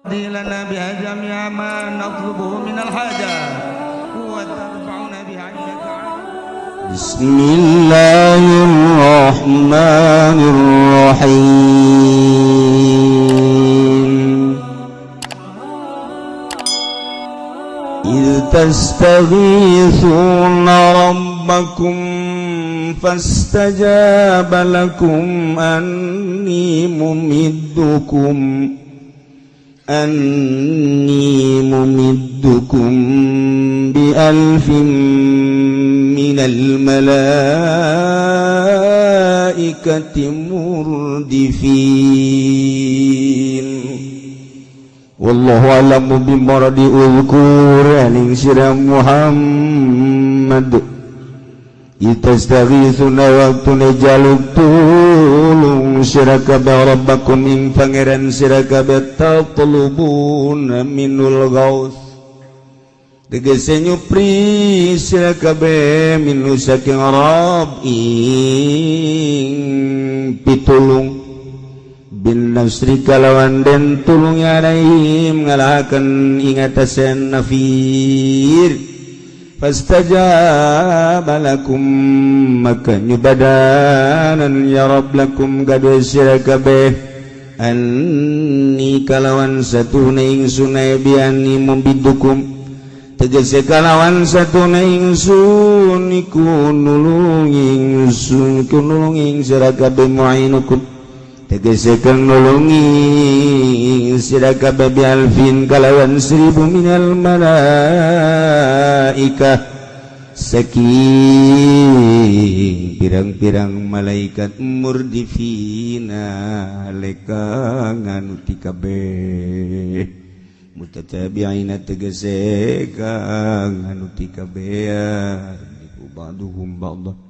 لنا بها جميع ما نطلبه من الحاجات وترفعنا بها عندك. بسم الله الرحمن الرحيم. إذ تستغيثون ربكم فاستجاب لكم أني ممدكم بألف من الملائكة مردفين. والله أعلم بمراد اذكر ing sira Muhammad إذ تستغيثون waktune jaluk tulung sira kabeh ربكم ing pangeran sira kabeh تطلبون منه الغوث tegese nyupri sira kabeh منه saking Rabb ing pitulung بالنصر kalawan den tulung عليهم ngalahaken ing atase nafir. فاستجاب لكم maka nyubadanan ya Rabb لكم gaduh sira kabeh أني kalawan satune ingsun بأني ممدكم tegese kalawan satune ingsun iku nulung ingsun, iku nulung ing sira kabeh معينكم tegese kang nulungi sira kabeh بألف kalawan 1000 من الملائكة saking pirang-pirang malaikat مردفين leka nganuti kabeh متتابعين tegese kang nganuti kabeh بعضهم بعضا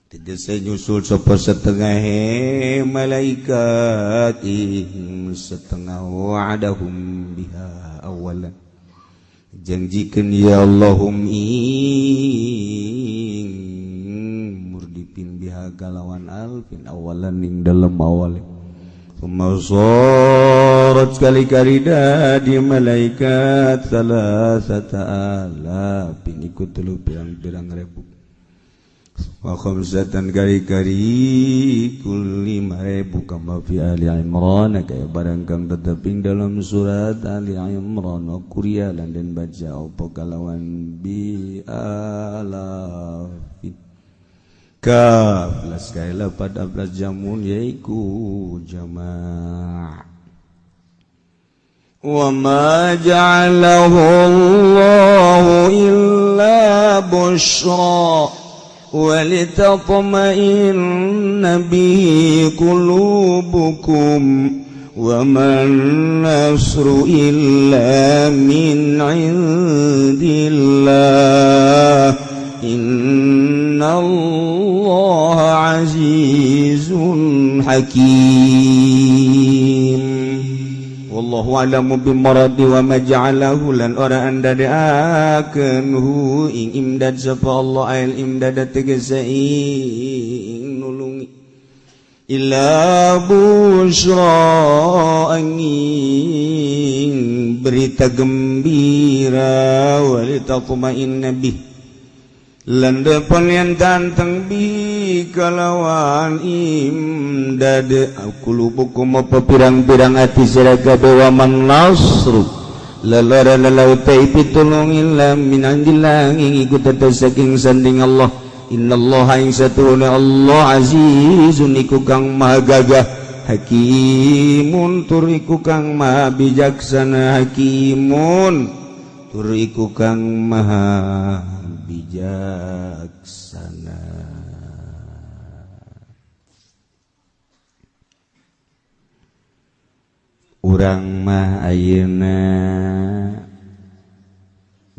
tegese nyusul sapa setengah malaikat ing setengah. وعدهم بها أولا janjikeun ya Allah هم ing مردفين بها kalawan ألف أولا ing dalem awal. ثم صارت kali-kali di malaikat ثلاثة آلاف iku telu pirang-pirang ribu وخمسة kali-kali kul 5000 كما في آل عمران kaya barang kang tetep ing dalam surat Ali Imran. وقرئ lan den baca apa kalawan بآلاف kaf belas kali pada belas جمع yaiku jama'. وما جعله الله إلا بشرى ولتطمئن به قلوبكم وما النصر إلا من عند الله إن الله عزيز حكيم. والله أعلم بمراده. وما جعله lan ora andadekaken ه ing imdad sapa Allah أي الإمداد tegese ing nulungi إلا بشرى angin berita gembira ولتطمئن به lan depon yang tantang bi kalawan imdad قلوبكم apa pirang-pirang ati sira kabeh. وما النصر lalara lalau tai pitulung إلا من عند الله ing iku tetep saking sanding Allah. إن الله ing satune Allah عزيز iku kang maha gagah حكيم tur iku kang maha bijaksana حكيم tur iku kang maha bijaksana. Urang mah ayeuna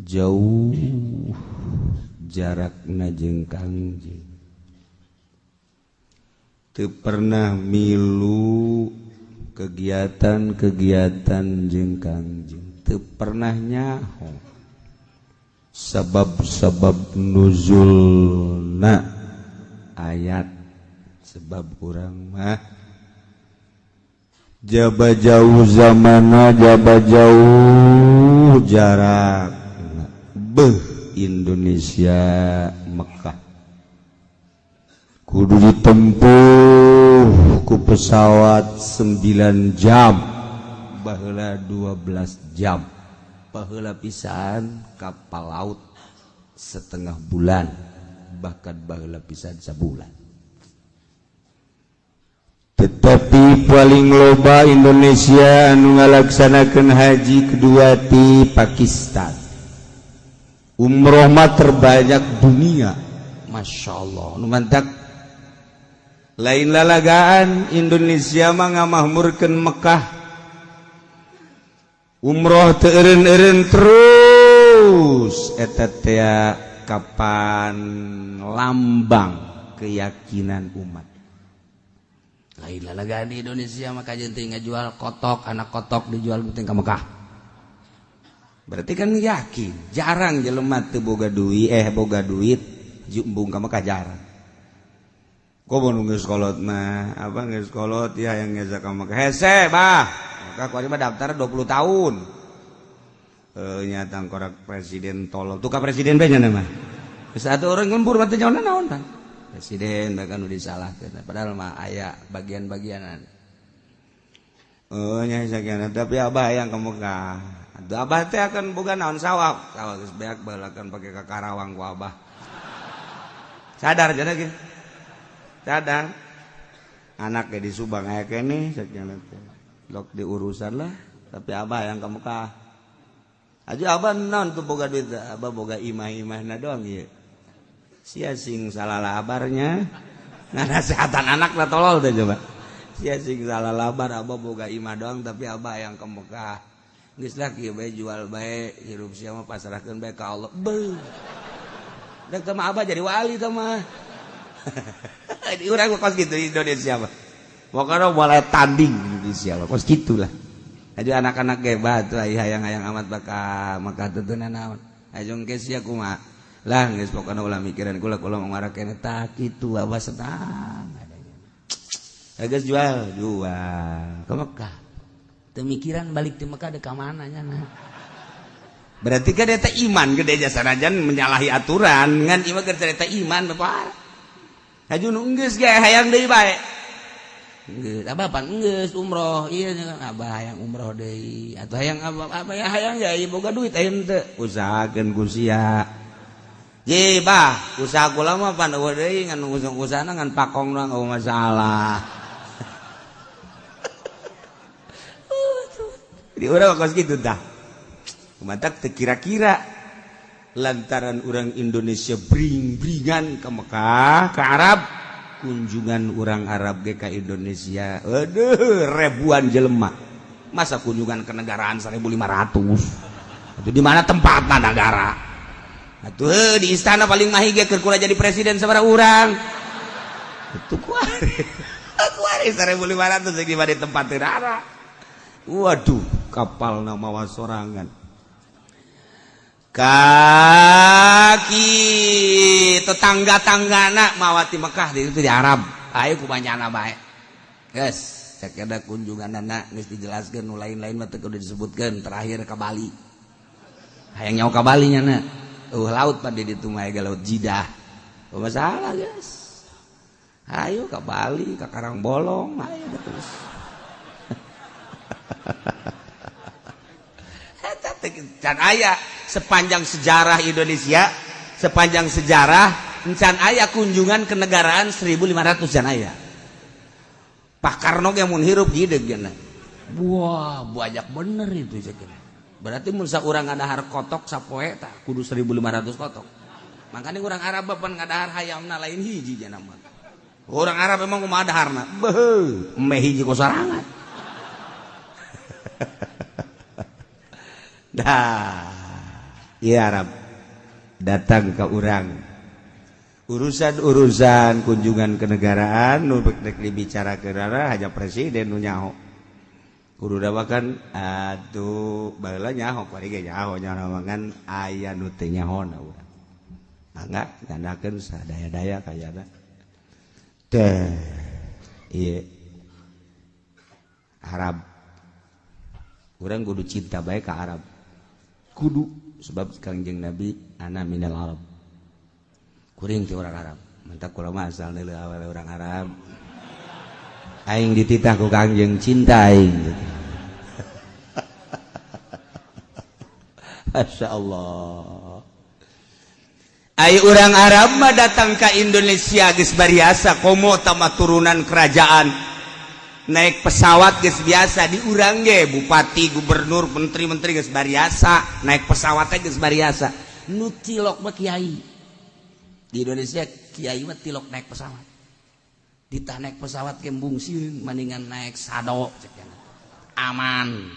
jauh jarakna jeung Kangjeng, teu pernah milu kegiatan-kegiatan jeung Kangjeng, teu pernah nyaho sabab-sabab nuzulna ayat, sebab urang mah Jaba jauh zamana, jaba jauh jarak. Beh, Indonesia Mekah kudu ditempuh ku pesawat 9 jam, baheula 12 jam, baheula pisan kapal laut setengah bulan, bahkan baheula pisan sabulan. Tetapi paling loba Indonesia anu ngalaksanakeun haji kedua di Pakistan. Umroh mah terbanyak dunia, Masya Allah. Nu mantak lain lalagaan, Indonesia mah ngamahmurkeun Mekah. Umroh teu eureun-eureun terus. Eta teh kapan lambang keyakinan umat. Lain lalagaan di Indonesia mah, kajeun teh ngajual kotok, anak kotok dijual penting ka Mekah. Berarti kan yakin. Jarang jelema teu boga duit, boga duit embung ka Mekah, jarang. Kok mau geus kolot mah apa, geus kolot ya yang ngeza ka Mekah hese bah. Maka kuari mah daftar 20 tahun. Nyata korak presiden tolol tuh ka presiden bae nya mah. Geus atuh urang lembur mah teu nyaho naon kan. Presiden bahkan udah disalahkeun, padahal mah aya bagian-bagianan. Oh nya sakian, tapi abah yang ke Mekah. Atuh abah teh akan boga naon, sawah. Sawah geus beak, balakan pake ka Karawang ku abah. Sadar jadi ge. Sadar. Anak ge di Subang aya keneh sakian teh. Lok diurusan lah, tapi abah yang ke Mekah. Aja abah naon tuh boga duit, abah boga imah-imahna doang ieu. Sia sing salah labarnya. Ngasehatan anak lah tolol teh coba. Sia sing salah labar, abah boga imah doang tapi abah yang ke Mekah. Geus lah kieu bae, jual bae, hirup sia mah pasrahkeun bae ka Allah. Beuh. Dek teh mah abah jadi wali teh mah. Di urang kos gitu Indonesia mah. Pokoknya mulai tanding Indonesia mah kos gitulah. Aja anak-anak ge batu hayang-hayang amat bakal Mekah teu naon. Ajung ke sia kumaha? Lah geus pokona ulah mikiran kula, kula mau ngarakeun tah kitu abah senang. Geus jual, jual ke Mekah. Teu mikiran balik ti Mekah deuk ka mana nya nah. Berarti kan eta iman gede jasa sanajan menyalahi aturan ngan ieu mah keur cerita iman bapak. Haju nu geus ge hayang deui bae. Geus abah pan geus umroh ieu abah hayang umroh deui atuh hayang abah apa ya hayang ya ieu boga duit ayeuna teu. Usahakeun ku sia. Ye bah, usaha kula mah pan eueuh deui ngan usahana ngan pakong doang eueuh masalah. Di urang kos kitu tah. Kumatak teu kira-kira lantaran orang Indonesia bring-bringan ke Mekah, ke Arab, kunjungan orang Arab ge ka Indonesia, aduh ribuan jelema. Masa kunjungan kenegaraan 1500? Itu di mana tempatna negara? Atuh di istana paling mahi ge keur kula jadi presiden sabaraha urang. Itu kuari. Kuari 1500 di mana tempat negara. Waduh, kapal mawa sorangan. Kaki tetangga-tanggana mawa ti Mekah di itu di Arab. Ayo ku banyana bae. Geus, sakeda kunjunganana geus dijelaskeun, nu lain-lain mah teu kudu disebutkeun, terakhir ka Bali. Hayang nyaho ka Bali nya na. Laut pan di ditu mah laut Jidah. Oh, masalah guys. Ayo ke Bali, ke Karangbolong, ayo terus. Can aya sepanjang sejarah Indonesia, sepanjang sejarah encan aya kunjungan kenegaraan 1500 can aya. Pak Karno ge mun hirup gideg geuna. Wah, banyak bener itu saya kira. Berarti mun saurang ngadahar kotok sapoe tah kudu 1500 kotok. Makanya orang Arab pan ngadahar hayamna lain hiji jana mah. Orang Arab emang kumaha daharna? Beuh, meh hiji kosorangan. Dah, iya Arab datang ke urang. Urusan-urusan kunjungan kenegaraan nu rek dibicarakeun hanya presiden nu nyaho. Kudu kan atuh baheula nyaho kuari ge nyaho nyaho ngan aya nu teu nyahona urang. Mangga gandakeun sadaya-daya kayana. Teh ieu Arab. Urang kudu cinta bae ka Arab. Kudu sebab Kangjeng Nabi ana minal Arab. Kuring ti orang Arab. Mantak kula mah asalna awewe orang Arab. Aing dititah ku Kangjeng cinta aing gitu. Masya Allah. Ai urang Arab mah datang ke Indonesia geus bariasa komo tama turunan kerajaan. Naik pesawat geus biasa di urang ge bupati, gubernur, menteri-menteri geus bariasa, naik pesawat geus bariasa. Nu cilok mah kiai. Di Indonesia kiai mah tilok naik pesawat. Ditah naik pesawat kembung sieun mendingan naik sado cek aman.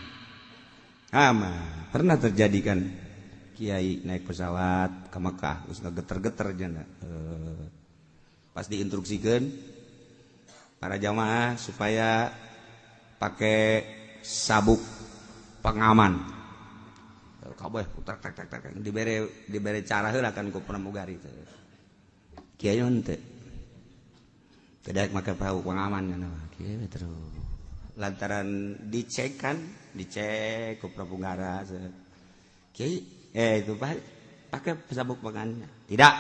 Aman. Pernah terjadi kan kiai naik pesawat ke Mekah terus ngegeter-geter jana. Pas diinstruksikan para jamaah supaya pakai sabuk pengaman. Kabeh tak tak tak tak dibere dibere cara heula kan ku pramugari teh. Kiai henteu. Tidak make perahu pengaman kan. Kiai terus lantaran dicek kan, dicek ku pramugara. Kiai itu Pak pakai sabuk pengamannya. Tidak.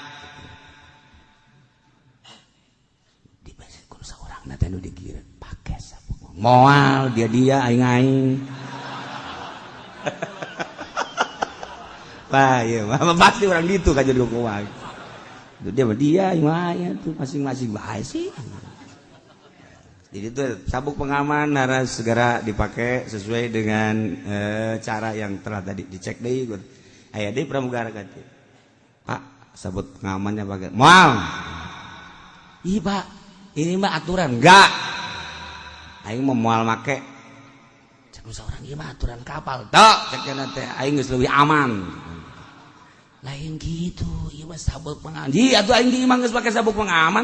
Dibere ku saurangna teh nu dikira pakai sabuk. Moal dia dia aing aing. Wah, iya, pasti orang gitu kan jadi kumaha. Dia mah dia aing mah tuh masing-masing bae sih. Jadi itu sabuk pengaman harus segera dipakai sesuai dengan cara yang telah tadi dicek deui. Aya deui pramugara kata. Pak, sabuk pengamannya pakai. Moal. Ih, Pak, ini mah aturan. Enggak. Aing mau moal make. Cek seorang ieu mah aturan kapal. Tok, cek teh aing geus leuwih aman. Lain gitu, ieu mah sabuk pengaman. Ji, atuh aing di imah geus pake sabuk pengaman.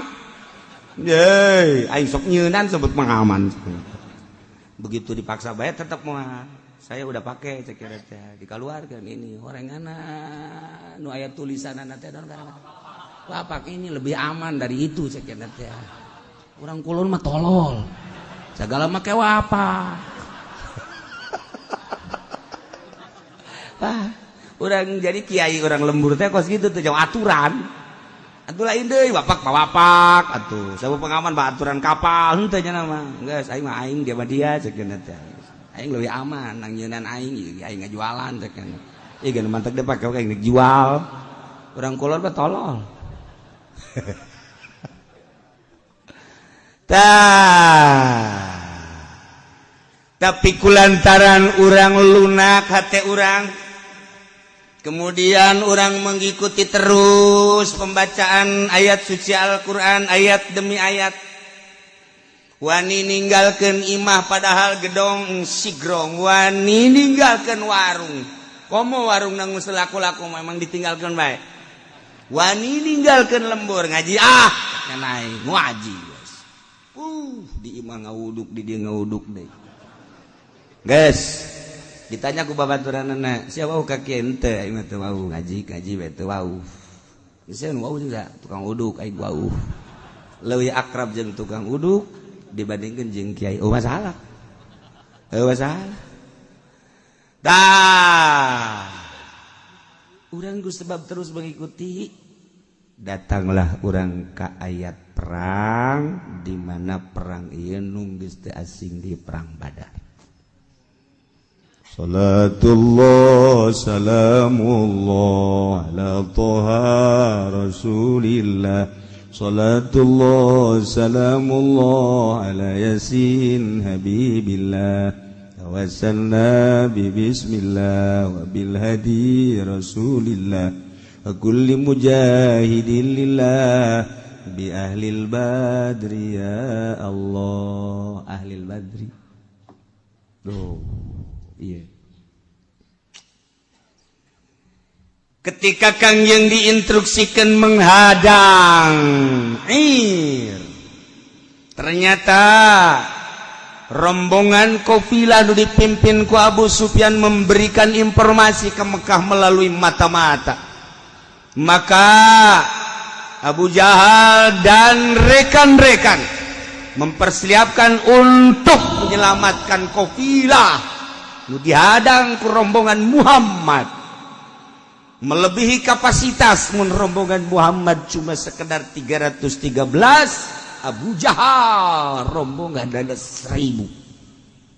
Yeay, aing sok nyeunan sabuk pengaman. Begitu dipaksa bae tetep moal. Saya udah pakai cek teh dikeluarkan ini horenganna nu aya tulisanna teh don karena bapak ini lebih aman dari itu cek teh. Urang kulon mah tolol. Segala make apa. Wah, urang jadi kiai urang lembur teh kos gitu tuh jauh aturan. Atuh lain deui bapak bapak atuh sabuk pengaman bah aturan kapal henteu nya mah. Geus aing mah aing dia mah dia cek teh. Aing leuwih aman nang nyeunan aing aing ngajualan cek teh. Ih geus mantek deh pake aing jual. Urang kulon mah tolol. Tah. Tapi kulantaran urang lunak hate urang, kemudian orang mengikuti terus pembacaan ayat suci Al-Quran ayat demi ayat. Wani ninggalkan imah padahal gedong sigrong, wani ninggalkan warung. Komo warung nang selaku-laku memang ditinggalkan bae. Wani ninggalkan lembur ngaji ah naik ngaji guys. Di imah ngawuduk di dia ngawuduk deh. Guys, ditanya ku babaturanna, siapa wau ka kieu henteu aing mah teu wau ngaji ngaji bae teu wau. Geus wau juga tukang uduk aing wau. Leuwih akrab jeung tukang uduk dibandingkeun jeung kiai. Oh masalah. Oh masalah. Tah. Urang ku sebab terus mengikuti datanglah urang ka ayat perang di mana perang ieu nu geus teu asing di perang Badar. Salatullah salamullah ala toha rasulillah. Salatullah salamullah ala yasin habibillah. Tawassalna bi bismillah wa bil hadi rasulillah. Wa kulli mujahidin lillah bi ahlil badri ya Allah. Ahlil badri. Tuh. Iya. Ketika Kangjeng diinstruksikan menghadang ir, ternyata rombongan kafilah nu dipimpin ku Abu Sufyan memberikan informasi ke Mekah melalui mata-mata. Maka Abu Jahal dan rekan-rekan Mempersiapkan untuk menyelamatkan kafilah nu dihadang ku rombongan Muhammad, melebihi kapasitas. Mun rombongan Muhammad cuma sekedar 313, Abu Jahal rombongan ada 1000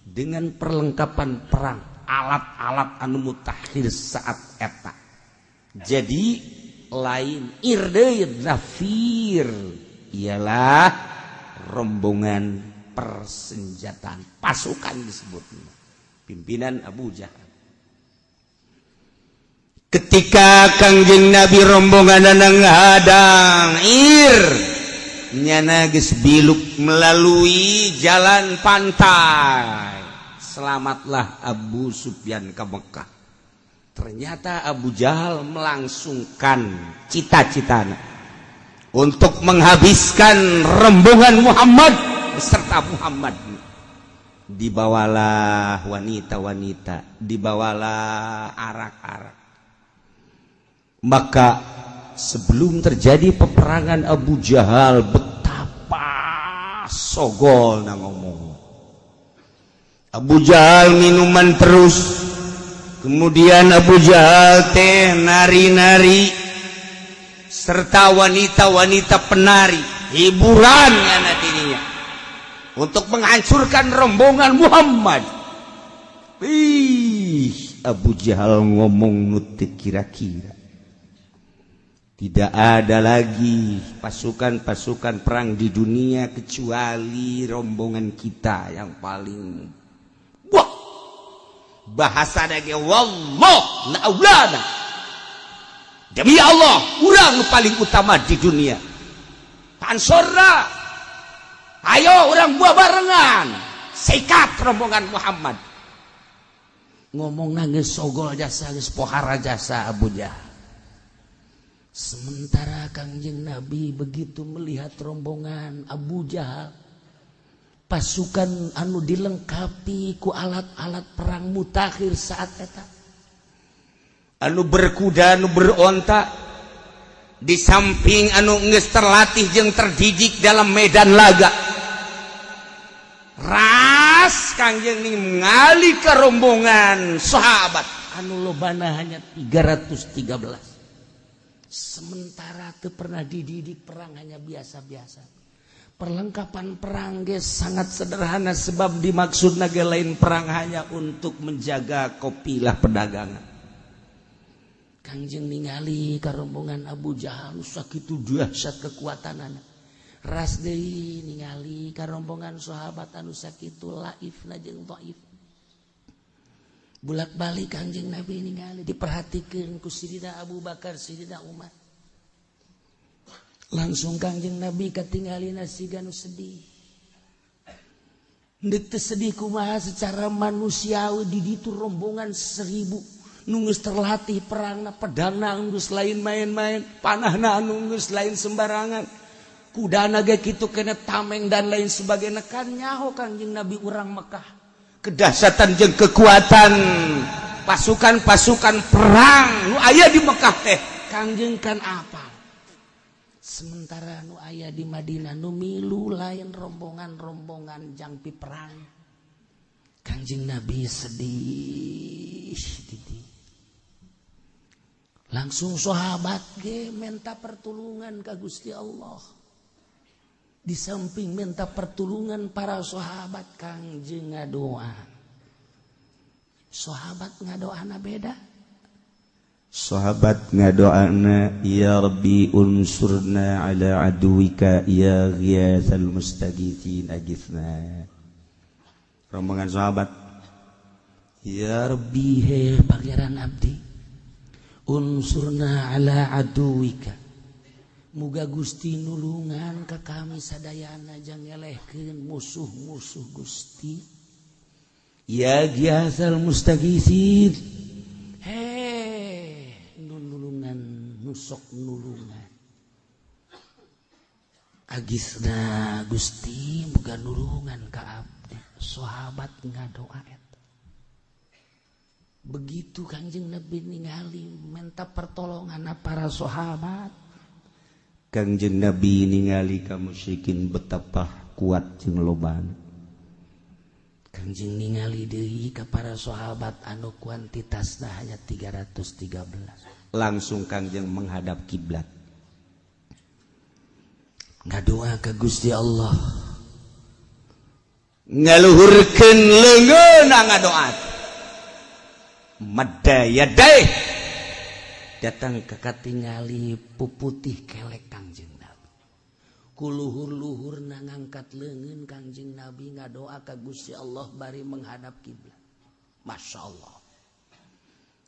dengan perlengkapan perang, alat-alat anu mutakhir saat eta. Jadi lain ir deui, nafir, ialah rombongan persenjataan, pasukan disebutnya, pimpinan Abu Jahal. Ketika Kangjeng Nabi rombongan ngadang ir, nyana geus biluk melalui jalan pantai, selamatlah Abu Sufyan ke Mekah. Ternyata Abu Jahal melangsungkan cita-citanya untuk menghabiskan rombongan Muhammad beserta Muhammad. Dibawalah wanita-wanita, dibawalah arak-arak. Maka sebelum terjadi peperangan, Abu Jahal betapa sogol na ngomong. Abu Jahal minuman terus, kemudian Abu Jahal teh nari-nari serta wanita-wanita penari, hiburan anak dirinya untuk menghancurkan rombongan Muhammad. Ih, Abu Jahal ngomong nu teu kira-kira. Tidak ada lagi pasukan-pasukan perang di dunia kecuali rombongan kita yang paling. Wah, bahasa lagi, wallah laulana, demi Allah, urang paling utama di dunia. Pansorna, ayo urang buah barengan, sikat rombongan Muhammad. Ngomong nangis, sogol jasa, geus pohara jasa Abu Jahal. Sementara Kangjeng Nabi begitu melihat rombongan Abu Jahal, pasukan anu dilengkapi ku alat-alat perang mutakhir saat eta, anu berkuda, anu beronta, di samping anu geus terlatih jeung terdidik dalam medan laga, ras Kangjeng ningali ke rombongan sahabat anu lobana hanya 313, sementara teu pernah dididik perang, hanya biasa-biasa, perlengkapan perang ge sangat sederhana, sebab dimaksud naga lain perang, hanya untuk menjaga kafilah perdagangan. Kangjeng ningali ka rombongan Abu Jahal sakitu dahsyat kekuatanana, ras deui ningali ka rombongan sahabat anu sakitu laifna jeung dhaif. Bulak-balik Kangjeng Nabi ningali, diperhatikeun ku Sidina Abu Bakar, Sidina Umar. Langsung Kangjeng Nabi katinggalina siga nu sedih. Teu sedih kumaha, secara manusiawi di ditu rombongan 1000 nu geus terlatih perangna, pedangna geus lain main-main, panahna anu geus lain sembarangan, kudana ge kitu kena, tameng dan lain sebagainya. Kan nyaho Kangjeng Nabi urang Mekah, kedahsyatan jeung kekuatan pasukan-pasukan perang nu aya di Mekah teh Kangjeng kan apa. Sementara nu aya di Madinah nu milu lain rombongan-rombongan jangpi perang. Kangjeng Nabi sedih titik. Langsung sahabat ge minta pertolongan ke Gusti Allah. Di samping minta pertolongan para sahabat, Kangjeng ngadoa. Sahabat ngadoana beda. Sahabat ngadoana, ya Rabbi unsurna ala aduwika ya ghiyathal mustagithin agithna. Rombongan sahabat, ya Rabbi, he Pangeran abdi, unsurna ala aduwika, muga Gusti nulungan ka kami sadayana jang ngelehkeun musuh-musuh Gusti, ya ghiyathal mustagithin, he nu nulungan, nu sok nulungan, agisna Gusti, muga nulungan ka abdi. Sahabat ngadoa eta. Begitu Kangjeng Nabi ningali minta pertolongan para sahabat, Kangjeng Nabi ningali ka musyrikin betapa Kuat jeung lobana. Kangjeng ningali deui ka para sahabat anu kuantitasna hanya 313. Langsung Kangjeng menghadap kiblat. Ngadoa ka Gusti Allah. Ngaluhurkeun leungeunna, ngadoa, madda yadaih. Datang ka katingali puputih kelek Kangjeng Nabi. Ku luhur-luhurna ngangkat leungeun, Kangjeng Nabi ngadoa ka Gusti Allah bari menghadap kiblat. Masya Allah.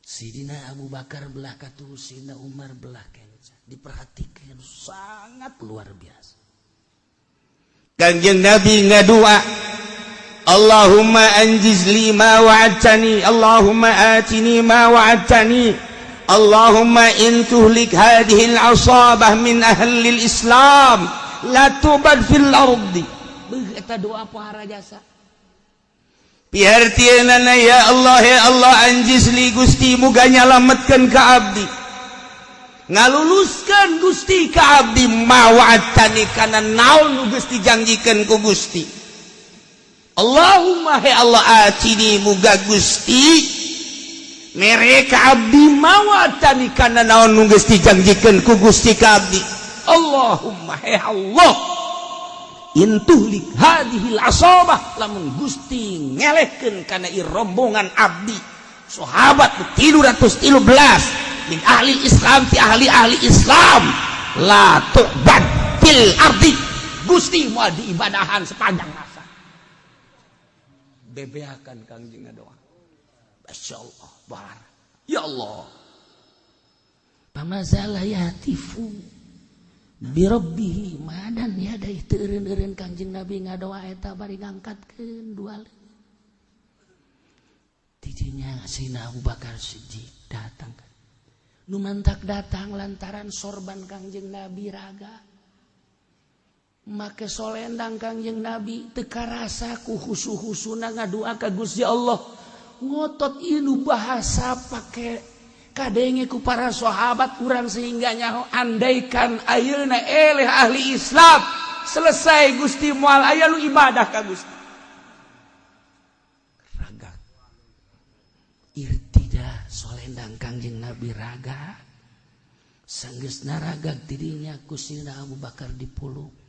Sidina Abu Bakar belah katuhu, Sidina Umar belah kenca. Diperhatikan sangat luar biasa. Kangjeng Nabi ngadua, "Allahumma anjiz li ma wa'adtani, Allahumma atini ma wa'adtani, Allahumma in tuhlik hadhihi al-asabah min ahli al-Islam la tubad fil ardi." Beuh, eta doa pohara jasa. Pihartieunana, "Ya Allah, ya Allah, anjiz li, Gusti, muga nyalametkeun ka abdi, ngaluluskeun Gusti ka abdi, ma wa'adtani, kana naon nu Gusti janjikeun ku Gusti. Allahumma, he Allah, atini, muga Gusti mere ka abdi, ma wa'adtani, kana naon nu Gusti janjikeun ku Gusti ka abdi. Allahumma, he Allah, in tuhlik hadhil asabah, lamun Gusti ngelehkeun kana ieu rombongan abdi sahabat 313, min ahli Islam, ti ahli-ahli Islam, la tu'bad fil ardi, Gusti moal diibadahan sepanjang masa." Bebeakan Kangjeng doa. Masya Allah, bar ya Allah. Pamazala yahtifu birabbihi madan yadai, teu eureun-eureun Kangjeng Nabi ngadoa eta bari ngangkatkeun dua leungeun. Tidinya Sayyidina Abu Bakar Siddiq datang. Nu mantak datang lantaran sorban Kangjeng Nabi raga. Make solendang Kangjeng Nabi teu karasa ku husu-husuna ngadua ka Gusti Allah. Ngotot ieu bahasa pake kadenge ku para sahabat urang sehingga nyaho, andaikan ayeuna eleh ahli Islam, selesai Gusti, moal aya lu ibadah ka Gusti. Raga irtida, solendang Kangjeng Nabi raga. Sanggeusna ragag, tidinya ku Sayyidina Abu Bakar dipulung.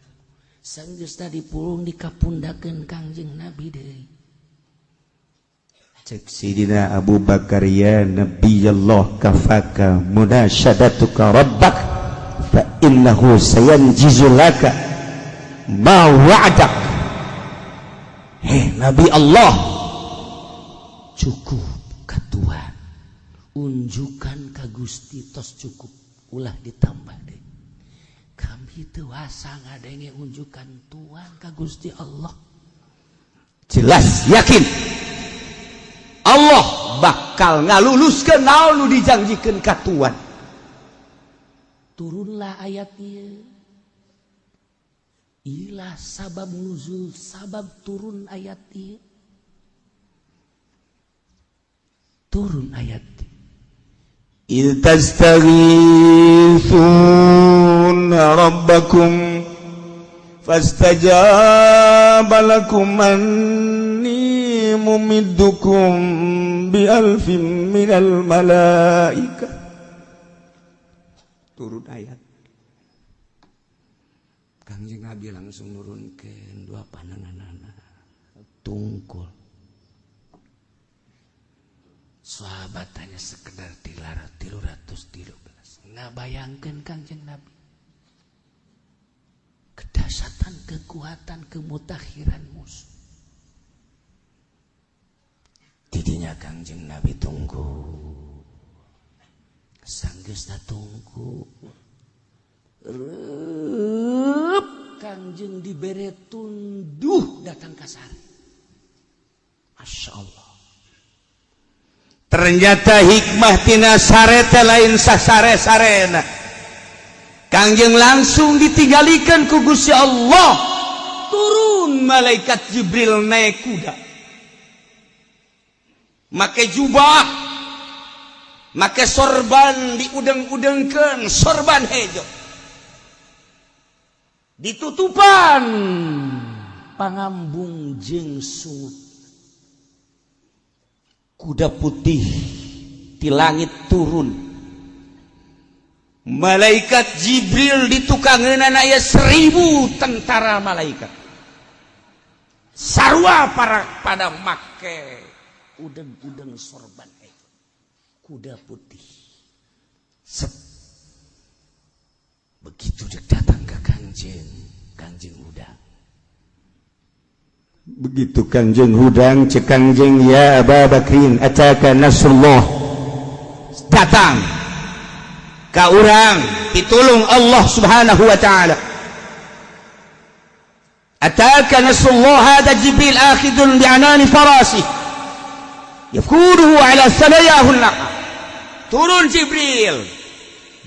Sanggeusna dipulung, dikapundakeun Kangjeng Nabi deui. Cek Sidina Abu Bakar, "Ya Nabi Allah, kafaka munasyadatuka rabbak, fa innahu sayanjizu laka ma wa'adak." Hei Nabi Allah, cukup katuan unjukan ka Gusti, tos cukup, ulah ditambah deh. Kami teu wasa ngadenge unjukan tuan ka Gusti Allah. Jelas yakin Allah bakal ngaluluskeun naon nu dijanjikeun ka tuan. Turunlah ayat ieu. Ilah sabab nuzul, sabab turun ayat ieu. Turun ayat. إذ تستغيثون ربكم فاستجاب لكم أني ممدكم بألف من الملائكة. Turun ayat. Kangjeng Nabi langsung nurunkeun dua pananganana, tungkul. Sahabat hanya sekedar tilara 313. Ngabayangkeun Kangjeng Nabi kedahsyatan, kekuatan, kemutakhiran musuh. Tidinya Kangjeng Nabi tunggu. Sanggeusna tunggu. Reup, Kangjeng dibere tunduh datang kasar. Masya Allah. Ternyata hikmah tina sare teh lain sasare-sarena. Kangjeng langsung ditinggalikan ku Gusti Allah. Turun malaikat Jibril naik kuda, make jubah, make sorban diudeng-udengkeun, sorban hejo ditutupan. Pangambung jeung sungut kuda putih di langit turun. Malaikat Jibril di tukangeunana aya 1000 tentara malaikat, sarua para pada make udeng-udeng sorban itu, kuda putih. Set. Begitu dia datang ke Kangjeng, Kangjeng hudang. Begitu Kanjeng hudang, cek Kanjeng, "Ya Aba Bakrin, ataka nasrullah." Datang ka urang ditulung Allah Subhanahu wa taala. "Ataka nasrullah, hada Jibril akhidun bi'anani farasi yafuruhu ala sanayahu." Turun Jibril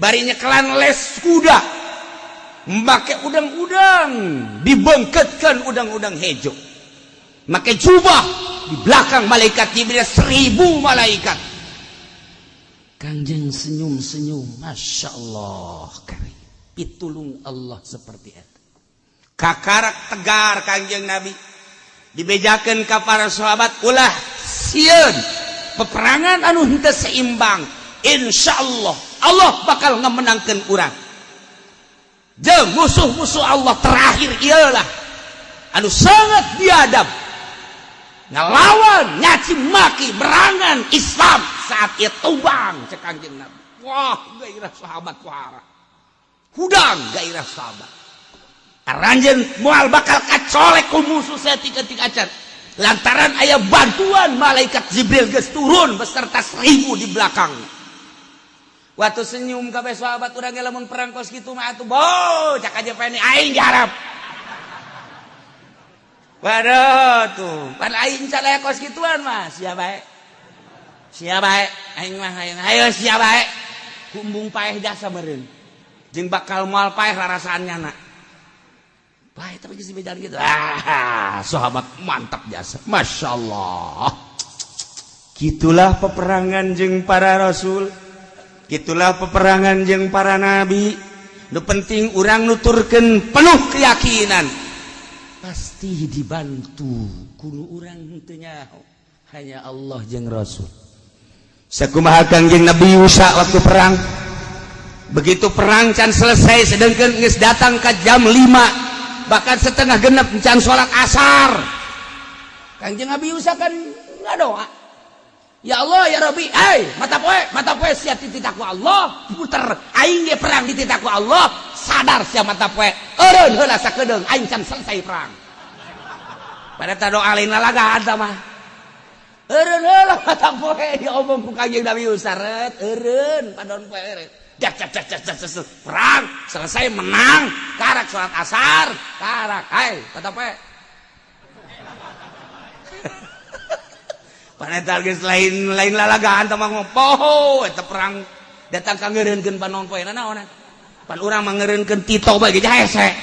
bari nyekelan les kuda, make udang-udang, dibengketkan udang-udang hejo, make jubah. Di belakang malaikat Jibril 1000 malaikat. Kangjeng senyum-senyum, "Masya Allah, karim pitulung Allah seperti itu." Kakarak tegar Kangjeng Nabi, dibejakan ke para sahabat, "Ulah sieun peperangan anu henteu seimbang, insya Allah Allah bakal ngemenangkan urang jeung musuh-musuh Allah." Terakhir ialah anu sangat biadab, ngelawan, nyaci maki berangan Islam, saat ia tumbang, cek Kangjeng Nabi. Wah, gairah sahabat wara hudang, gairah sahabat. Aranjeun moal bakal kacolek ku musuh saeutik-eutik acan, lantaran aya bantuan malaikat Jibril geus turun beserta 1000 di belakang. Waktu senyum kabeh sahabat. Urang ge lamun perang kos kitu mah atuh, bo cak aja pene aing diharap. Waduh tuh, pan aing can aya kos kituan mah, sia bae. Sia bae, aing mah aing ayo sia bae. Kumbung paeh jasa meureun. Jeung bakal moal paeh rarasaan nyana. Bae tapi geus bejan gitu. Ah, sahabat mantap jasa. Masya Allah. Gitulah peperangan jeung para rasul. Gitulah peperangan jeung para nabi. Nu penting urang nuturkeun penuh keyakinan. Pasti dibantu, kudu urang henteu nyaho, hanya Allah jeung Rasul. Sakumaha Kangjeng Nabi Yusa waktu perang. Begitu perang can selesai, sedangkan geus datang ke jam 5, bahkan setengah genep, can sholat asar. Kangjeng Nabi Yusa kan ngadoa. "Ya Allah, ya Rabbi, hey, mata poe sia titah ku Allah, puter aing ge perang dititah ku Allah, sadar sia mata poe. Eureun heula sakedeung, aing can selesai perang." Pada doa lain lalagaan mah. Eureun heula mata poe, diomong ku Kangjeng Nabi Yusa, ret, eureun padon poe eureun. Jak jak jak jak jak, perang selesai, menang, karak sholat asar, karak, "Hai, mata poe." Paneta geus lain lain lalagaan teh mah, poho eta perang datang ka ngeureunkeun panon poe naon. Pan urang mah ngeureunkeun Tito bae ge hese.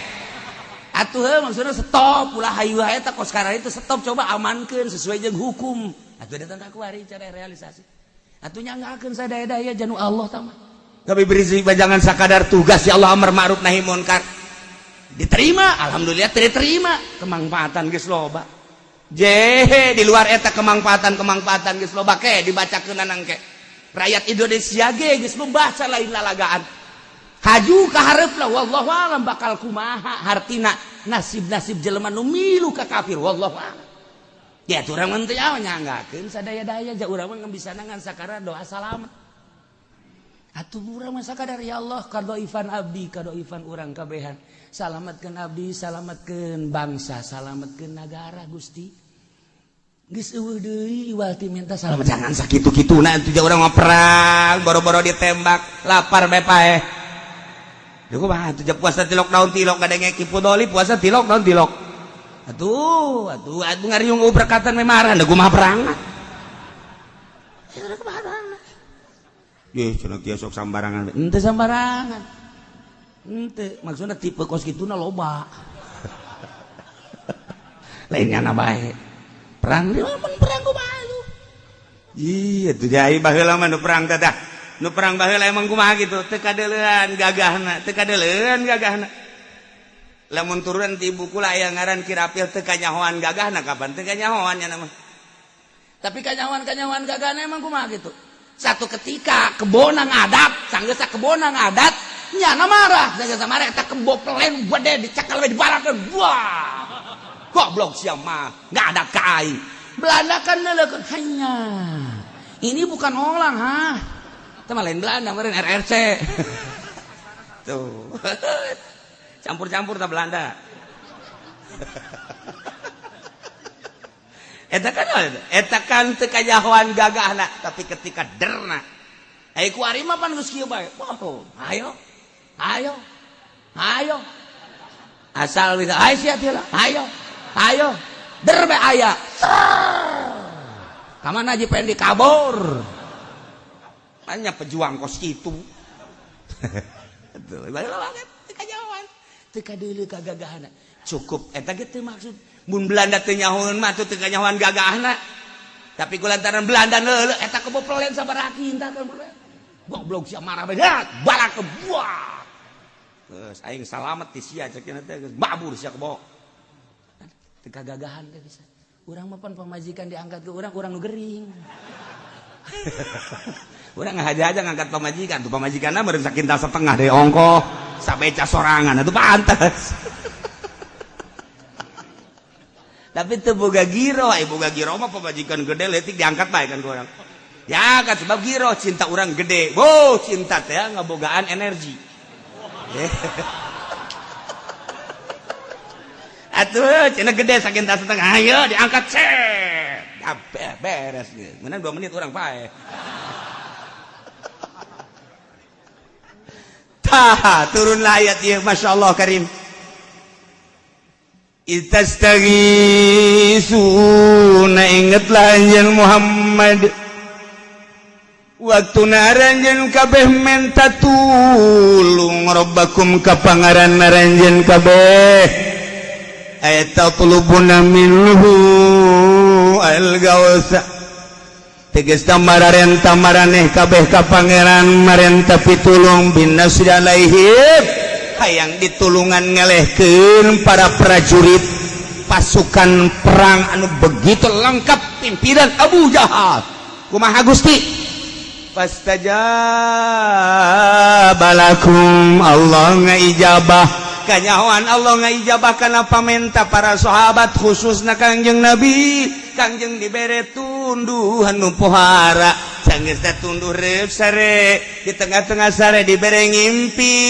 Atuh heuh, maksudna stop ulah hayu eta kos sekarang itu, stop, coba amankeun sesuai jeung hukum. Atuh datang ka kuari cara realisasi. Atuh nyanggakeun sadaya-daya janu Allah tah mah. Tapi berisi jangan sakadar tugas ya Allah, amar ma'ruf nahi munkar. Diterima, alhamdulillah diterima. Kemangfaatan geus loba. Je di luar eta kemangfaatan kemangfaatan geus loba ke dibacakeun ke. Rakyat Indonesia ge geus membaca lain lalagaan. Haju ka hareup lah, wallahu alam bakal kumaha hartina nasib-nasib jelema nu milu ka kafir, wallahu alam. Ya urang mah teu nyanggakeun sadaya-daya, ja urang mah bisa ngan sakadar doa salamet. Atuh urang mah sakadar, "Ya Allah, kadoifan abdi, kadoifan urang kabehan. Salametkeun abdi, salametkeun bangsa, salametkeun nagara, Gusti." Geus eueuh deui iwal ti minta salamet. Jangan sakitu-kituna atuh, urang mah perang boro-boro ditembak, lapar bae paeh. Duh, kumaha atuh puasa ti lockdown ti lok ngadenge kipudoli puasa ti lockdown ti lok. Atuh, atuh, atuh ngariung berkatan memarah, da kumaha perang. Ya kumaha perang. Ih, cenah kieu sok sambarangan. Henteu sambarangan. Henteu, maksudna tipe kos kituna loba. Lain nyana bae. Perang di mun perang kumaha tuh? Iya, tuh jai baheula mah nu perang teh. Nu perang baheula emang kumaha gitu, teu kadeuleuan gagahna, teu kadeuleuan gagahna. Lamun turunan ti ibu kula aya ngaran Kirapil teu kanyahoan gagahna, kapan teu kanyahoan nya mah. Tapi kanyahoan gagahna emang kumaha gitu. Satu ketika kebona ngadat, sanggeus kebona ngadat, nyana marah, sanggeus marah eta kebo pelen gede dicekal we dibarakeun. Wah. Goblok sia mah, ngadat ka aing. Belanda kan neuleukeun hanya. Ini bukan orang, ha. Itu mah lain Belanda, meureun RRC. Tuh. Campur-campur tak Belanda. Eta kan eta kan teu kanyahoan gagahna, tapi ketika derna. Ai ku ari mah pan geus kieu bae. Oh, ayo. Ayo. Ayo. Asal bisa ayo sia teh ayo. Ayo. Der bae aya. Ka mana Haji Pendi kabur. Hanya pejuang kos kitu. Tuh, bae banget teu kanyahoan. Teu kadeuleu kagagahana. Cukup eta ge teu maksud. Mun Belanda teu nyahoeun mah teu kanyahoan gagahna. Tapi ku lantaran Belanda neuleuh eta kebo pelen sabaraha kinta kan. Goblok sia marah bae. Balak ke buah. Geus aing salamet ti sia cek teh geus babur sia kebo. Teu kagagahan teh bisa. Urang mah pan pamajikan diangkat ke urang, urang nu gering. Urang ngahaja-haja ngangkat pamajikan, tuh pamajikanna meureun sakintal setengah deui ongkoh, sabeca sorangan atuh pantes. Tapi teu boga giro, ai boga giro mah pamajikan gede leutik diangkat bae kan ku urang. Ya kan sebab giro cinta urang gede. Wow, cinta teh ngabogaan energi. Atuh cina gede sakintal setengah, ayo diangkat set. Beres gitu. Menang 2 menit urang pae. Tah, turunlah ayat ieu Masya Allah Karim. Itastaghisuna, ingatlah anjeun Muhammad waktu naranjeun kabeh menta tulung rabbakum ka pangaran naranjeun kabeh ayat tatlubuna minhu al-gausa tegas tamararenta maraneh kabeh ka pangeran marenta pitulung bin nasri alaihim hayang ditulungan ngelehkeun para prajurit pasukan perang anu begitu lengkap pimpinan Abu Jahal. Kumaha Gusti? Fastajaba lakum, Allah ngaijabah. Kanyahoan Allah ngaijabah kana pamenta para sahabat khususna Kangjeng Nabi. Kangjeng dibere tunduhan nu pohara. Sanggeus teh tunduh reup sare, di tengah-tengah sare dibere ngimpi.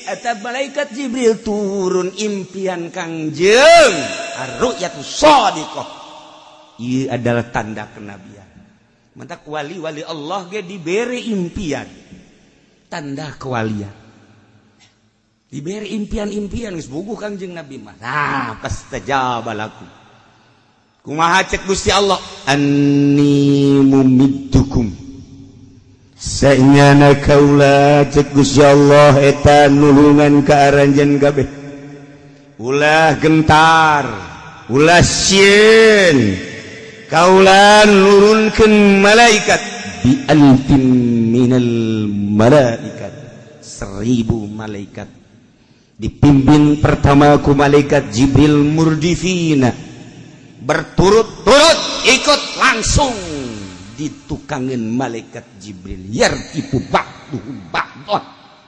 Eta malaikat Jibril turun impian Kangjeng. Ar-ru'yatu shadiqah. Ieu adalah tanda kenabian. Mentak wali-wali Allah ge dibere impian. Tanda kewalian. Dibere impian-impian geus buguh Kangjeng Nabi mah. Nah, fastajaba lakum. Kumaha cek Gusti Allah? Anni mumiddukum. Sanyana kaula cek Gusti Allah eta nulungan ka aranjeun kabeh. Ulah gentar, ulah sieun. Kaula nurunkeun malaikat bi alfin minal malaikat. 1000 malaikat dipimpin pertama ku malaikat Jibril murdifina, berturut-turut ikut langsung ditukangin malaikat Jibril yartipu ba'duhum ba'dhan,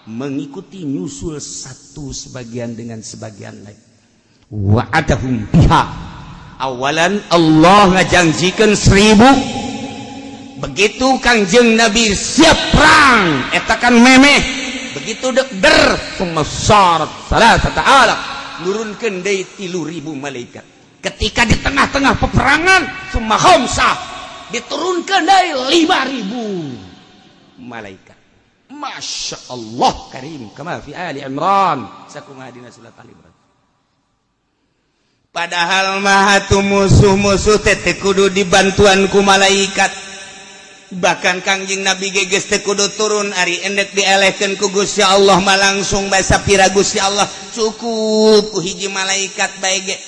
mengikuti nyusul satu sebagian dengan sebagian lain. Wa'adahum biha awalan, Allah ngajanjikeun 1000. Begitu Kangjeng Nabi siap perang eta kan memeh begitu dek der sumasarat salasata alaf, nurunkeun deui 3000 malaikat. Ketika di tengah-tengah peperangan summa khamsah, diturunkan dari 5000 malaikat. Masya Allah Karim, kama fi Ali Imran, sakumaha dina surat Ali Imran. Padahal mah atuh musuh-musuh teh teu kudu dibantuan ku malaikat. Bahkan Kangjeng Nabi ge geus teu kudu turun ari endek dielehkeun ku Gusti Allah mah langsung bae sapira Gusti Allah cukup ku hiji malaikat bae ge.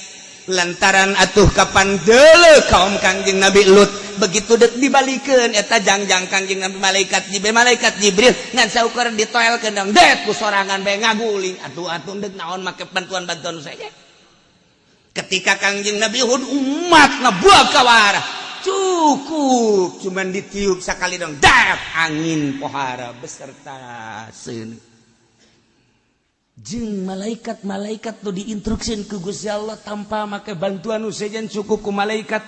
Lantaran atuh kapan deuleu kaum Kangjeng Nabi Lut Begitu dek dibalikeun eta jangjang Kangjeng Nabi, malaikat Jibril, malaikat Jibril ngan saukur ditoelkeun dong det ku sorangan bae ngaguling. Atuh atuh deuk naon make bantuan-bantuan saja. Ketika Kangjeng Nabi Hud umat ngabuak kawara, cukup cuman ditiup sekali dong dat angin pohara beserta seun jeung malaikat-malaikat tuh diinstruksikan ke Gusti Allah tanpa make bantuan sejen, cukup ku malaikat.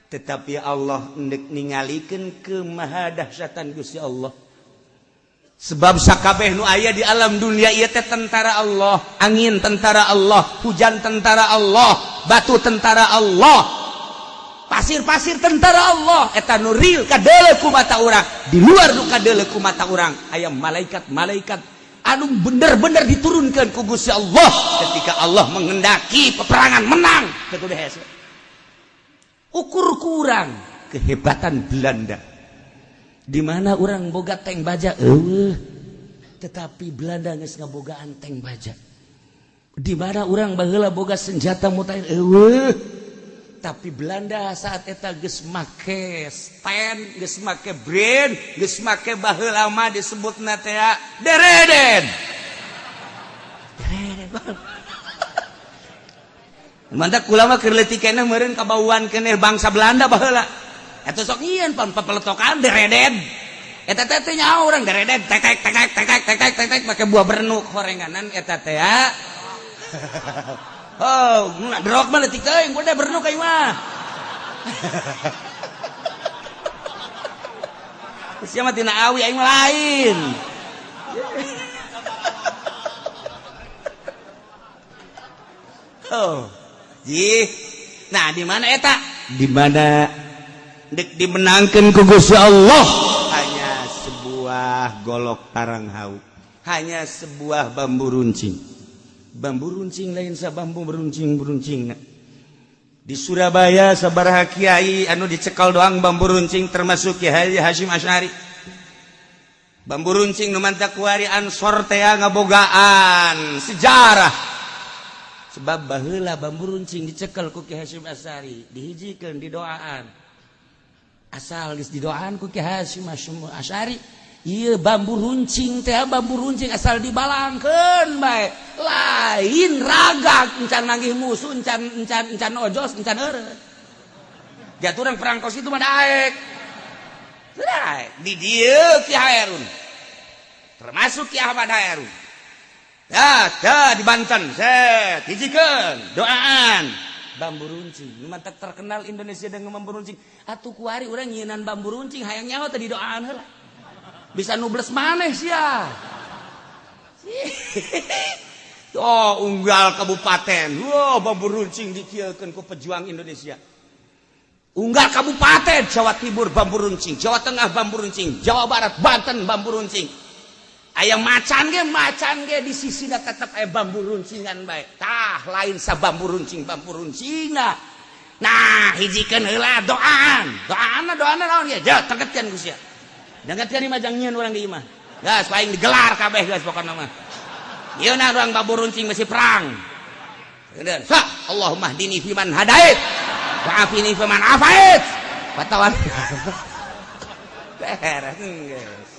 Tetapi Allah ndek ningalikeun kemahadahsyatan Gusti Allah, sebab sakabeh nu aya di alam dunia ieu teh tentara Allah. Angin tentara Allah, hujan tentara Allah, batu tentara Allah, pasir-pasir tentara Allah. Eta nu real kadeuleu ku mata urang. Di luar nu kadeuleu ku mata urang aya malaikat-malaikat anu bener-bener diturunkan ku Gusti Allah. Ketika Allah menghendaki peperangan menang, teu kudu hese. Ukur kurang kehebatan Belanda, di mana orang boga tank baja eueuh, tetapi Belanda geus ngabogaan tank baja. Di mana orang baheula boga senjata mutakhir eueuh, tapi Belanda saat eta geus make stand, geus make brand, geus make baheula mah disebutna teh dereden. Dereden. Mantap kula mah keur leutik keneh meureun kabauan keneh bangsa Belanda baheula. Eta sok nyieun pan pepeletokan dereden. Eta teh teh nyaho urang dereden tek tek tek tek tek tek tek tek tek make buah bernuk horenganan eta teh ya. Oh, derok mah leutik teuing, gua bernuk aing mah. Sia mah tina awi, aing mah lain. Oh. Jih. Nah, di mana eta? Di mana dek dimenangkeun ku Gusti Allah? Hanya sebuah golok tarang hau. Hanya sebuah bambu runcing. Bambu runcing lain sa bambu runcing-runcing. Di Surabaya sabaraha kiai anu dicekal doang bambu runcing, termasuk Kiai Hasyim Asy'ari. Bambu runcing nu mantak kuari Ansor teh ngabogaan sejarah. Sebab baheula bambu runcing dicekel ku Kiai Hasyim Asy'ari, dihijikeun, didoaan. Asal geus didoaan ku Kiai Hasyim Asy'ari, ieu bambu runcing teh bambu runcing asal dibalangkeun bae lain ragak, encan manggih musuh, encan encan encan ojos, encan eureun. Jatuh urang perang kos itu mah daek. Daek di dieu Ki Hairun, termasuk Ki Ahmad Hairun. Ya, dah di Banten, set, hijikeun, doaan. Bambu runcing, nu mantak terkenal Indonesia dengan bambu runcing. Atuh kuari urang nyieunnan bambu runcing hayang nyaho teh didoaan heula. Bisa nubles maneh sia. Oh, unggal kabupaten. Wah, bambu runcing dikieukeun ku pejuang Indonesia. Unggal kabupaten Jawa Timur bambu runcing, Jawa Tengah bambu runcing, Jawa Barat, Banten bambu runcing. Aya macan ge di sisina tetep aya bambu runcingan bae. Tah lain sa bambu runcing bambu runcingna. Nah, hijikeun heula doaan. Doaanna doaanna naon ye? Ja tegetkeun ku sia. Dengetkeun imah jang nyieun urang di imah. Geus paling digelar kabeh geus pokona mah. Ieu na urang bambu runcing masih perang. Kemudian, sa Allahumma hdini fiman hadait wa afini fiman afait. Fatawan. Beres geus.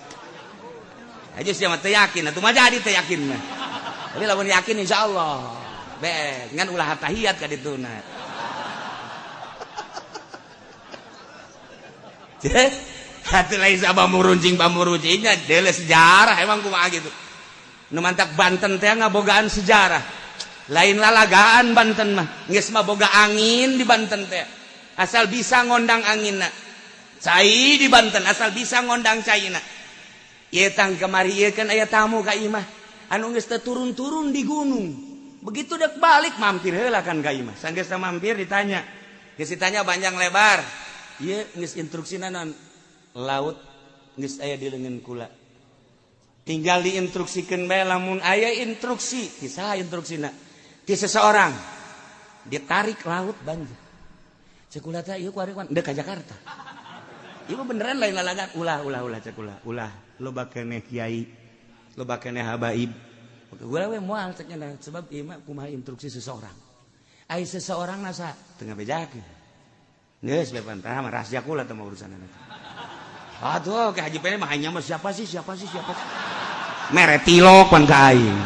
Aja sia mah teu yakin, atuh mah jadi teu yakin mah. Tapi lamun yakin insyaallah. Beres, ngan ulah tahiyat ka dituna. Hati lain sa bambu runcing bambu runcingnya deuleu sejarah emang kumaha gitu. Nu mantak Banten teh ngabogaan sejarah. Lain lalagaan Banten mah, geus mah boga angin di Banten teh. Asal bisa ngondang anginna. Cai di Banten asal bisa ngondang caina. Ieu tang kamari ieu kan aya tamu ka imah. Anu geus teu turun-turun di gunung. Begitu dek balik mampir heula kan ka imah. Sanggeus mampir ditanya. Geus ditanya panjang lebar. Ieu geus instruksina naon? Laut geus aya di leungeun kula. Tinggal diinstruksikeun bae lamun aya instruksi, ti saha instruksina? Ti seseorang. Ditarik laut banjir. Cek kula teh ieu kuari deuk ka Jakarta. Ieu beneran lain lalagan, ulah ulah ulah cek kula, ulah loba keneh kiai, loba keneh habaib. Gua we moal cek nya sebab ieu mah kumaha instruksi seseorang. Ai seseorang nasa teu ngabejakeun. Geus bepan tah mah rahasia kula teh mah urusanna. Aduh, Ki Haji Pene mah hanya mah siapa sih siapa sih siapa sih. Mere tilok pan ka aing.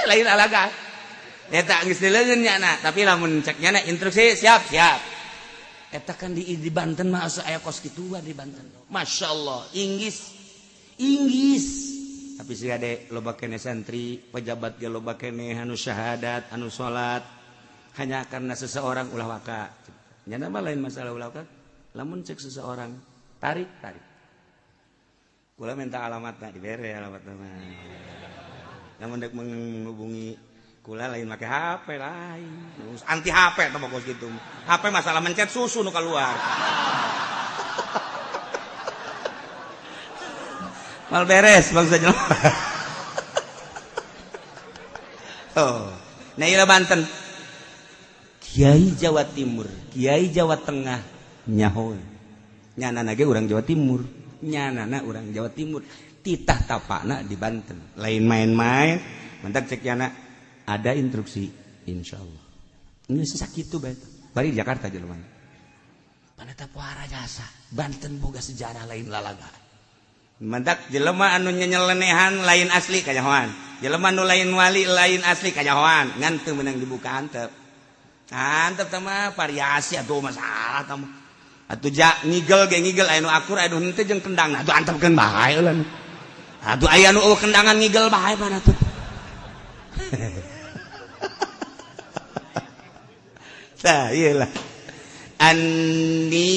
Lain alaga. Eta geus dileungeun nya na, tapi lamun cek nya na instruksi siap siap. Eta kan di Banten mah asa aya kos kituan di Banten. Masya Allah, Inggris. Inggris. Tapi sih ade loba kene santri, pejabat ge loba kene anu syahadat, anu salat. Hanya karena seseorang ulah waka. Nya mah lain masalah ulah waka. Lamun cek seseorang tarik tarik. Kula minta alamatna dibere alamatna mah. Lamun dek menghubungi kula lain make HP lain. Anti HP teh kos kitu. HP masalah mencet susu nu keluar. Mal beres bangsa jelema. Oh. Nah ieu Banten. Kiai Jawa Timur, Kiai Jawa Tengah nyaho. Nyanana ge urang Jawa Timur, nyanana urang Jawa Timur. Titah tapakna di Banten. Lain main-main, mantak cek yana ada instruksi insyaallah. Geus sakitu bae. Bari di Jakarta jelema. Paneta puara jasa, Banten boga sejarah lain lalaga. Mantak jelema anu nyenyelenehan lain asli kanyahoan. Jelema anu lain wali lain asli kanyahoan. Ngan teu meunang dibuka antep. Antep teh mah variasi atuh masalah teh mah. Atuh ja ngigel ge ngigel aya nu akur aya nu henteu jeung kendang. Atuh antepkeun bae euy. Atuh aya nu eueuh kendangan ngigel bae mana tuh. Tah ieu lah. Anni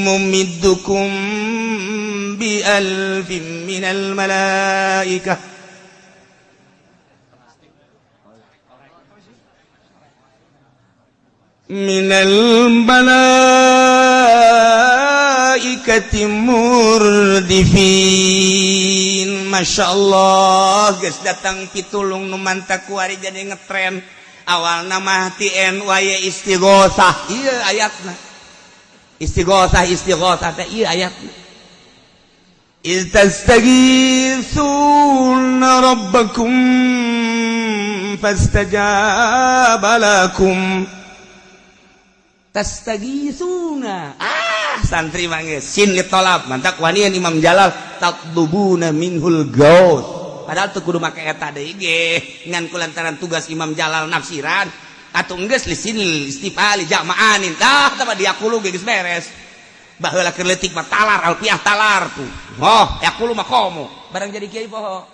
mumiddukum bi alfin minal malaikah. Minal malaikati murdifin. Masya Allah, geus datang pitulung nu mantak kuari jadi ngetren. Awal nama TNY istighosah, ieu ayatna. Istighosah istighosah teh ieu ayatna. Iz tastaghithuna rabbakum fastajaba lakum. Tastaghithuna. Ah, santri mah geus sin litolab, mantak wanian Imam Jalal tatlubuna minhul gaus. Padahal teu kudu make eta deui ge, ngan kulantaran tugas Imam Jalal nafsiran atuh geus lisin istifali jamaanin. Tah tah diakulu ge geus beres. Baheula keur leutik mah talar alfiah talar tuh. Oh, yaqulu mah komo. Barang jadi kiai poho.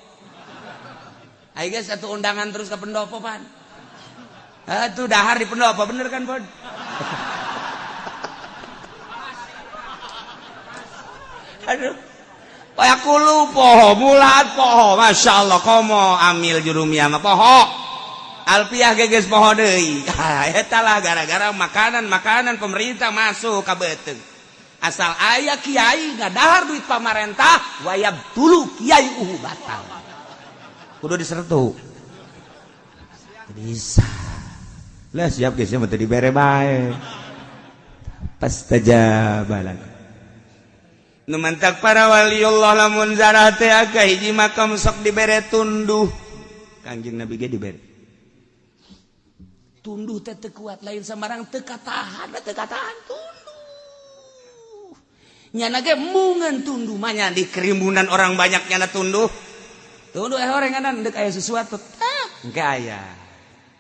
Ayo geus atuh undangan terus ke pendopo pan. Atuh dahar di pendopo bener kan, Bon? Aduh. Yaqulu poho mulat poho Masya Allah komo amil jurumiyah mah poho alfiah geus poho deui. Eta lah gara-gara makanan-makanan pemerintah masuk ka beuteung. Asal aya kiai ngadahar duit pamarentah wayab tulu kiai uhu batal. Kudu disertu. Bisa. Lah siap geus mah teu dibere bae. Pastajaba lakum. Nu mantak para waliullah lamun zarah teh ka hiji makam sok dibere tunduh. Kangjeng Nabi ge dibere. Tunduh teh teu kuat lain sambarang teu katahan, teu katahan tunduh. Nyana ge embungeun tunduh mah nya di kerimbunan orang banyak nyana tunduh. Tunduh orenganan deuk aya sesuatu. Tah, engke aya.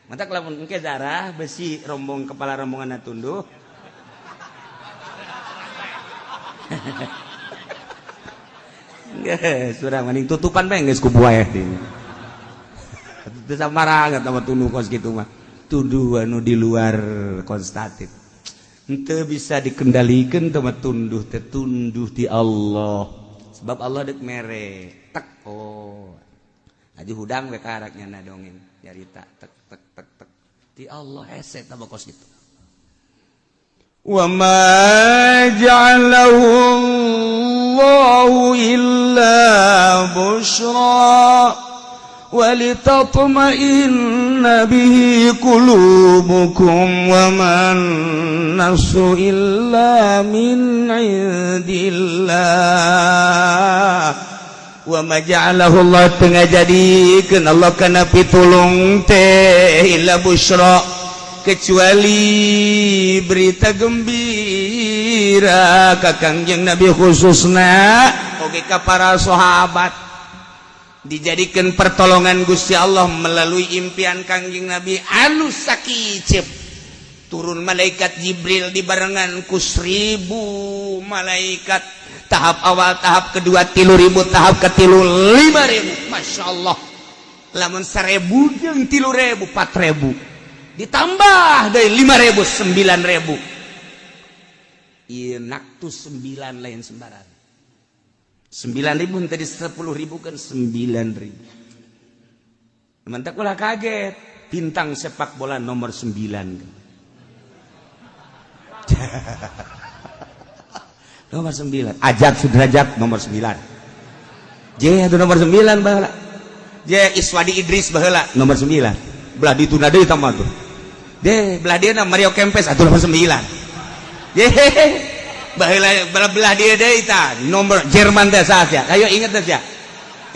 Mantak lamun engke zarah besi rombong kepala rombongan tunduh. Geus urang mending tutupan bae geus ku buaya dinya. Teu sambarangan tah tunduh kos kitu mah. Tunduh anu di luar konstatif. Henteu bisa dikendalikan teh mah tunduh teh tunduh ti Allah. Sebab Allah deuk mere. Tek oh. Aja hudang we karak nyana dongeng nyarita tek tek tek tek. Ti Allah hese tah kos kitu. Wa ma ja'alahu Allahu illa busyra walitatma'inna bihi qulubukum wa man nasru illa min 'indillah Wa ma ja'alahu Allah, teu ngajadikeun Allah kana pitulung teh, illa busyra, kecuali berita gembira ka Kangjeng Nabi khususna, oge ka para sahabat. Dijadikan pertolongan Gusti Allah melalui impian Kangjeng Nabi anu sakicep, turun malaikat Jibril dibarengan ku 1000 malaikat. Tahap awal, tahap kedua 3000, tahap ketilu 5000. Masya Allah, lamun 1000 jeung 3000, 4000, ditambah dari 5000, 9000. Ieu naktu sembilan lain sembarangan. 9000, tadi 10.000 kan 9000. Mantap, ulah kaget, bintang sepak bola nomor 9, nomor 9, Ajat Sudrajat nomor 9. J itu nomor 9 baheula. J Iswadi Idris baheula nomor 9. Belah dituna deui tambah tuh. D belah dia Mario Kempes atuh nomor 9. J baheula belah belah dia deui tah nomor Jerman teh saha? Ayo, inget teh sia,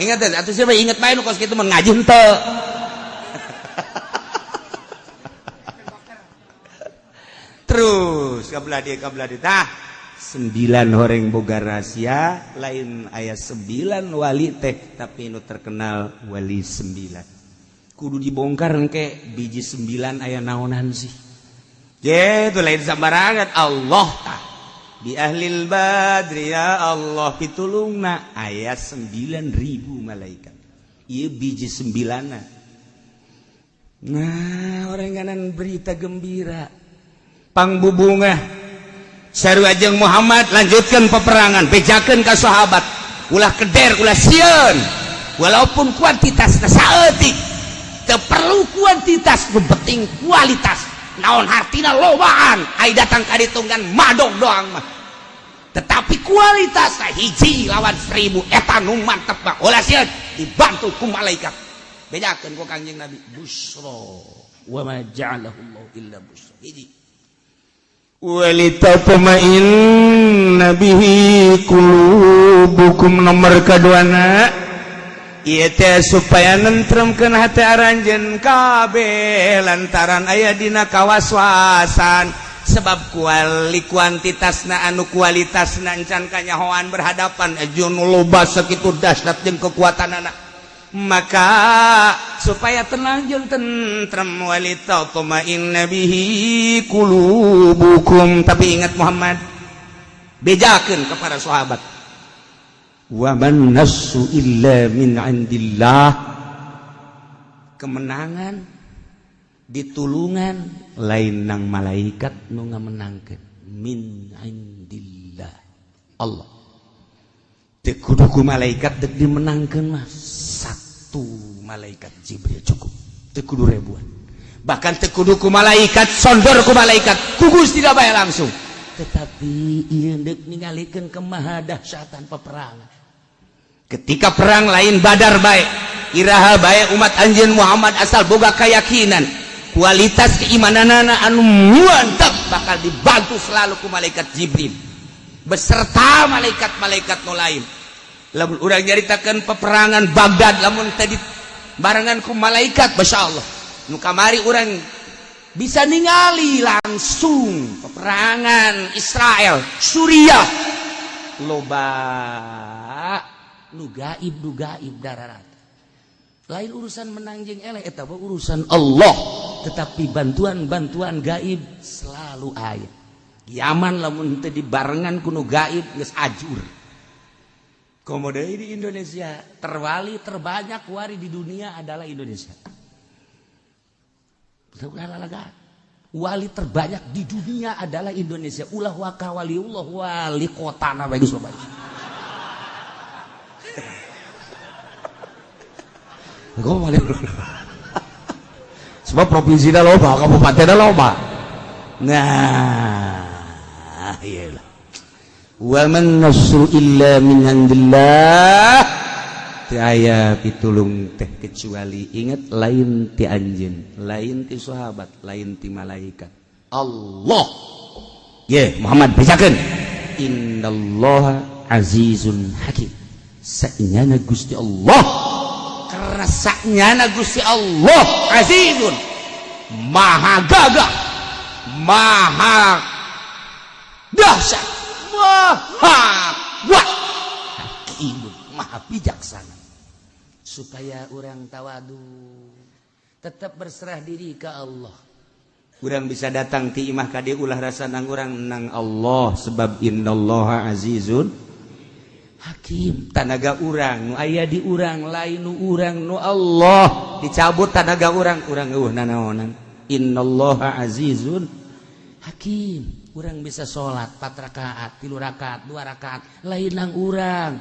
inget teh atuh. Siapa inget bae nu kos kitu mah, ngaji henteu. Terus kabelah dia, kabelah dia tah sembilan horeng boga rahasia. Lain aya sembilan wali teh, tapi nu terkenal wali sembilan. Kudu dibongkar engke biji sembilan aya naonan sih. Je itu lain sembarangan. Allah tah di ahlil badri, ya Allah, pitulungna aya 9000 malaikat. Ieu biji sembilanna. Nah, orang kanan berita gembira, pangbubunga sarua jeung Muhammad, lanjutkan peperangan, bejakeun ka sahabat, ulah keder, ulah sieun, walaupun kuantitas saeutik. Teu perlu kuantitas, nu penting kualitas. Naon hartina lobaan ai datang ka ditu ngan madog doang mah, tetapi kualitas hiji lawan 1000 eta nu mantep mah. Ulah sieun, dibantu ku malaikat, bejakeun ku Kangjeng Nabi. Busra, wa ma ja'alahu Allah illa busra. Hiji, walitatma'inna bihi qulubukum. Nomor kaduana ieu teh supaya nentremkeun hati aranjeun kabeh lantaran aya dina kawaswasan, sebab kuali kuantitasna anu kualitasna encan kanyahoan berhadapan jeung loba sakitu dahsyat jeung kekuatanana. Maka supaya tenang jeung tentrem, walitatma'inna bihi qulubukum. Tapi ingat, Muhammad, bejakeun kepada sahabat, wa man nasru illa min indillah. Kemenangan ditulungan lain nang malaikat nu ngamenangkeun, min indillah, Allah. Teu kudu ku malaikat dek dimenangkeun mah. Satu malaikat Jibril cukup, teu kudu ribuan. Bahkan teu kudu ku malaikat, sondor ku malaikat, ku Gusti bae langsung. Tetapi ieu deuk ningalikeun kemahadahsyatan peperangan. Ketika perang lain Badar bae, iraha bae, umat anjeun Muhammad asal boga keyakinan, kualitas keimananana anu mantap, bakal dibantu selalu ku malaikat Jibril beserta malaikat-malaikat nu lain. Lamun urang nyaritakeun peperangan Baghdad, lamun tadi barengan ku malaikat, Masya Allah. Nu kamari urang bisa ningali langsung peperangan Israel Suriah, loba nu gaib, nu gaib dararat. Lain urusan menang jeung eleh, eta mah urusan Allah, tetapi bantuan-bantuan gaib selalu aya. Yaman lamun teu dibarengan ku nu gaib geus ajur. Komo deui di Indonesia, terwali terbanyak wali di dunia adalah Indonesia. Wali terbanyak di dunia adalah Indonesia. Ulah waka waliullah, wali kota na bae geus loba. Gua wali. Sebab provinsi loba, kabupaten loba. Nah, iyalah. Wa man nasru illa min indillah. Teu aya pitulung teh kecuali, ingat, lain ti anjeun, lain ti sahabat, lain ti malaikat, Allah. Ye Muhammad, bejakeun, innallaha azizun hakim. Sanyana Gusti Allah, karena sanyana Gusti Allah azizun, maha gagah, maha dahsyat, maha kuat, hakimun, maha bijaksana. Supaya orang tawadu, tetap berserah diri ke Allah. Urang bisa datang ti imah ka dieu, ulah rasa nang urang, nang Allah, sebab innallaha azizun hakim. Tanaga urang nu aya di urang lain nu urang, nu Allah. Dicabut tanaga urang, urang eueuh nanaonan. Innallaha azizun hakim. Urang bisa salat 4 rakaat, 3 rakaat, 2 rakaat, lain nang urang.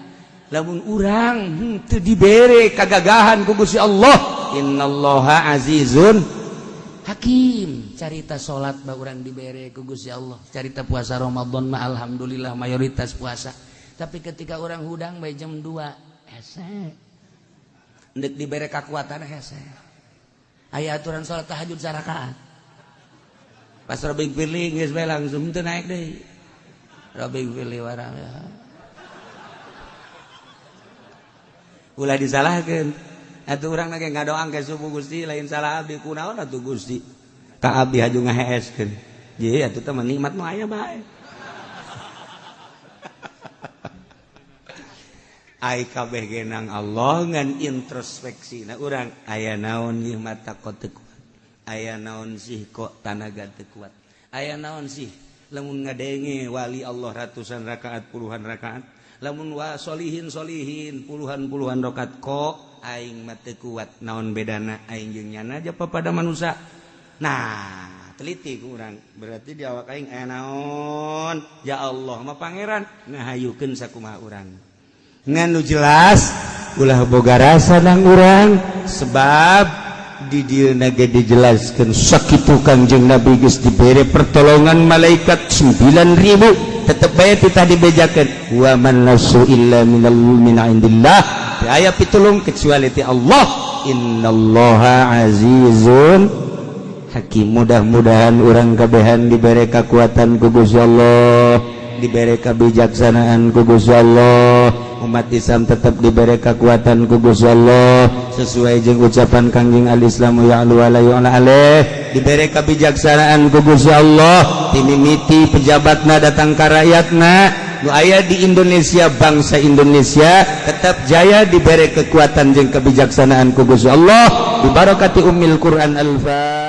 Lamun urang teu dibere kagagahan ku Gusti Allah. Innallaha azizun hakim. Carita salat mah urang dibere ku Gusti Allah. Carita puasa Ramadan mah alhamdulillah mayoritas puasa, tapi ketika orang hudang bae jam 2 hese, Ndek dibere kekuatan hese. Aya aturan salat tahajud sarakaat. Pas Robbighfirli geus bae langsung teu naik deui. Robbighfirli warang ya. Ulah disalahkeun. Atuh urang ge ngadoang ke subuh, Gusti, lain salah abdi, kunaon atuh Gusti? Ka abdi haju ngaheeskeun. Ye atuh teh nikmat mah aya bae. Ai kabeh ge nang Allah, ngan introspeksi na urang, aya naon ieu mata kok teu kuat? Aya naon sih kok tanaga teu kuat? Aya naon sih lamun ngadenge wali Allah ratusan rakaat, puluhan rakaat, lamun wa solihin solihin puluhan puluhan rakaat, kok aing mah teu kuat? Naon bedana aing jeung nyana aja pada manusia? Nah, teliti ku urang, berarti di awak aing aya naon? Ya Allah mah pangeran ngahayukeun sakumaha urang. Ngan nu jelas ulah boga rasa nang urang, sebab di dieu ge dijelaskeun sakitu Kangjeng Nabi geus dibere pertolongan malaikat 9000, tetep bae titah dibejakeun wa man nasu illa minal min indillah. Teu aya pitulung kecuali ti Allah. Innallaha azizun hakim. Mudah-mudahan urang kabehan dibere kekuatan ku Gusti Allah, dibere kebijaksanaan ku Gusti Allah. Umat Islam tetap diberi kekuatan ku Gusti Allah, sesuai jeung ucapan Kangjeng al-Islamu ya'lu wa la yu'la alaih. Diberi kebijaksanaan ku Gusti Allah, timimiti pejabatna datang ka rakyatna nu aya di Indonesia. Bangsa Indonesia tetap jaya, diberi kekuatan jeung kebijaksanaan ku Gusti Allah, dibarokati ummil Quran. Al-Fatihah.